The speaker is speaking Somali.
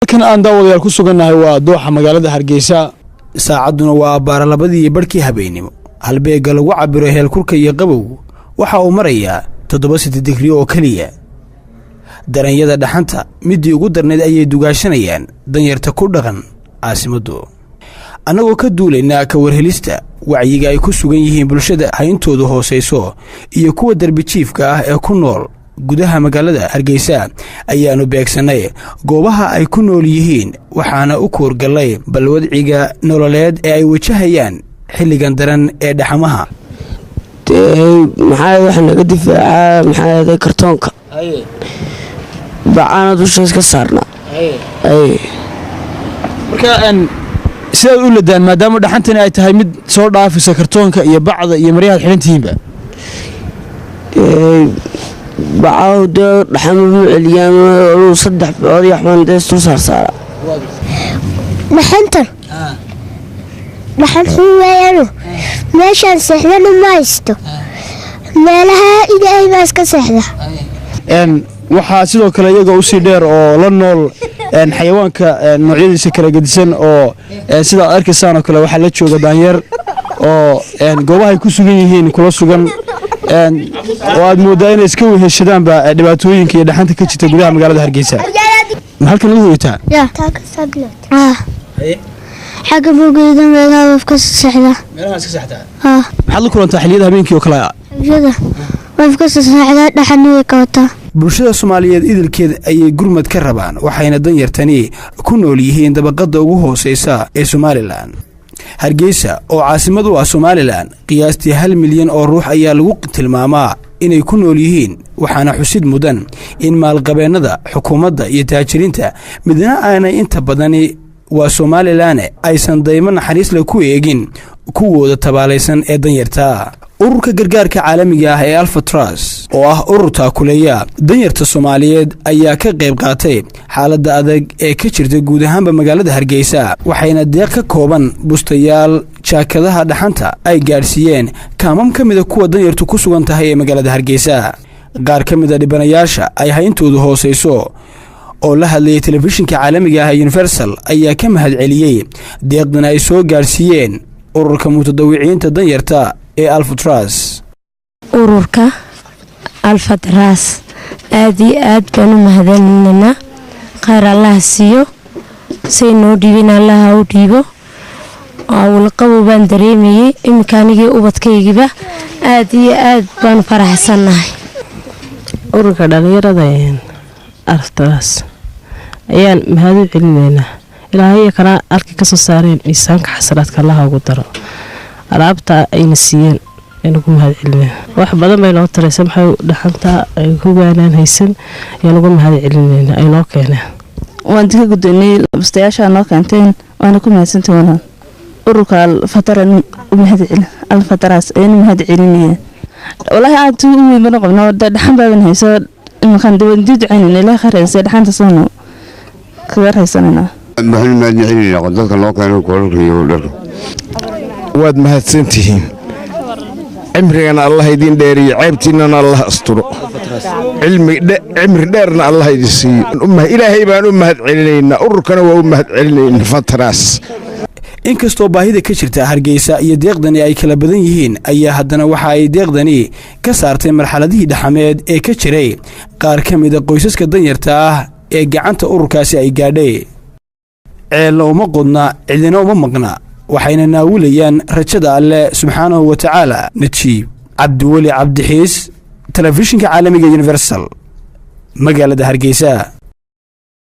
Halkan aan daawadayaal ku sugannahay waa dooxa magaalada Hargeysa. Saacadduna waa abbaara 2:30 habeennimo. Halbeegga lagu cabiro heerkulka iyo qabowgu waxa uu marayaa 7 centigrade oo keliya. Daranyada dhaxanta middii ugu darnayd ayay dugaashanayaan danyarta ku dhaqan caasimaddu. Annagoo ka duulaynaa ka warhelista wacyiga ay ku sugan yihiin bulshada hayntoodu hoosayso iyo kuwa derbijiifka ah ee ku nool gudaha magaalada Hargeysa, ayaannu beegsannay goobaha ay ku nool yihiin, waxaana u kuurgallay bal wadciga nololeed ee ay wajahayaan xilligan daran ee dhaxamaha. Dee maxaa waxa naga difaacaa? Maxaa kartoonka bacaana dusha iska saarnaa. Marka sidaad u ladaan, maadaama dhaxantani ay tahay mid soo dhaafaysa kartoonka iyo bacda iyo maryahaad xidhan tihiinba? Bacahu dee dhaxama ma celiyaan. Saddex bacood iyo waxbaan dee isdul saarsaara. Dhaxantan dhaxan xun weeyaanu. Meeshaan seexdana ma haysto, meelaha Ilaahay baa iska seexda. Waxaa sidoo kale iyaga usii dheer oo la nool xayawaanka noocyadiisa kala gedisan, oo sida aad arkaysaan oo kale waxaa la jooga daanyeer oo goobahay ku sugan yihiin kula sugan, oo aad mooddaa inay iska weheshadaanba dhibaatooyinka iyo dhaxanta ka jirta gudaha magaalada Hargeysa. Ma halkan lagu hoyataa? Xagga bogeyda meelaha wafka seexda. Meelaha iska seexdaa? Maxaad la kulantaa xilliyada habeenkii oo kale? Xabshada wafka seexda, dhaxani way qabataa. Bulshada Soomaaliyeed idilkeed ayay gurmad ka rabaan, waxayna danyartani ku nool yihiin dabaqadda ugu hooseysa ee Somaliland. Hargeysa oo caasimad u ah Somaliland, qiyaastii 1 milyan oo ruux ayaa lagu tilmaamaa inay ku nool yihiin, waxaana xusid mudan in maalqabeennada, xukuumadda iyo taajiriinta midna aanay inta badani waa Somaliland aysan daymo naxariisle ku eegin kuwooda tabaalaysan ee danyarta. Ururka gargaarka caalamiga ah ee Alfatras, oo ah urur taakuleeya danyarta Soomaaliyeed, ayaa ka qayb qaatay xaaladda adag ee ka jirta guud ahaanba magaalada Hargeysa, waxayna deeq ka kooban bustayaal, jaakadaha dhaxanta ay gaadhsiiyeen kaamam ka mida kuwa danyartu ku sugan tahay ee magaalada Hargeysa. Qaar ka mida dhibanayaasha ay hayntoodu hooseyso oo la hadlayay telefishinka caalamiga ah ee Universal ayaa ka mahad celiyey deeqdan ay soo gaadhsiiyeen ururka mutadawiciinta danyarta ee Alfatras. Ururka Alfatras aad iyo aad baan u mahadcelinaynaa. Kheyr Allaha siiyo, say noo dhiibin Allaha u dhiibo. Awlaqabow baan dareemayey iminka, anigii ubadkaygiba aad iyo aad baan faraxsannahay. Ururka dhalinyarada Alfatras ayaan mahad u celinaynaa. Ilaahay kana halkii kasoo saareen miisaanka xasanaadka Allaha ugu daro. Alaabta ayna siiyeen ayaan ugu mahad celinayna. Wax badan bay noo taraysa. Maxay dhaxanta ay hubaanaan haysan ayaan ugu mahad celinayna ay noo keeneen. Waan dika gudoonay bustayaasha noo keenteen, waana ku mahadsantay. Walaal, ururka Alfataran u mahad celin, Alfataraas ayaan u mahad celinaya. Walaahi aad u weyn bana qabno. Dhaxan baaban hayso iminkaan dee ducaynayna. Ilaah khayr haysa, dhaxanta soonu kaga raysanayna. Waxaan mahad celinayna dadka noo keeno koodhka iyo dharka. Waad mahadsantihiin. Cimrigana Allah idin dheeriyo, ceebtiinnana Allah asturo, cimri dheerna Allah idin siiyo. Ilaahay baan u mahad celinaynaa, ururkana waa u mahad celinaynaa Fatras. Inkastoo baahida ka jirta Hargeysa iyo deeqdani ay kala badan yihiin, ayaa haddana waxa ay deeqdani ka saartay marxaladihii dhaxameed ee ka jiray qaar ka mida qoysaska danyarta ah ee gacanta ururkaasi ay gaadhay. Ceelna uma qodna, cidina uma maqna, waxayna naawilayaan rajada Alleh subxaanahu wa tacaala. Najiib Cabdiweli Cabdixiis, telefishinka caalamiga Universal, magaalada Hargeysa.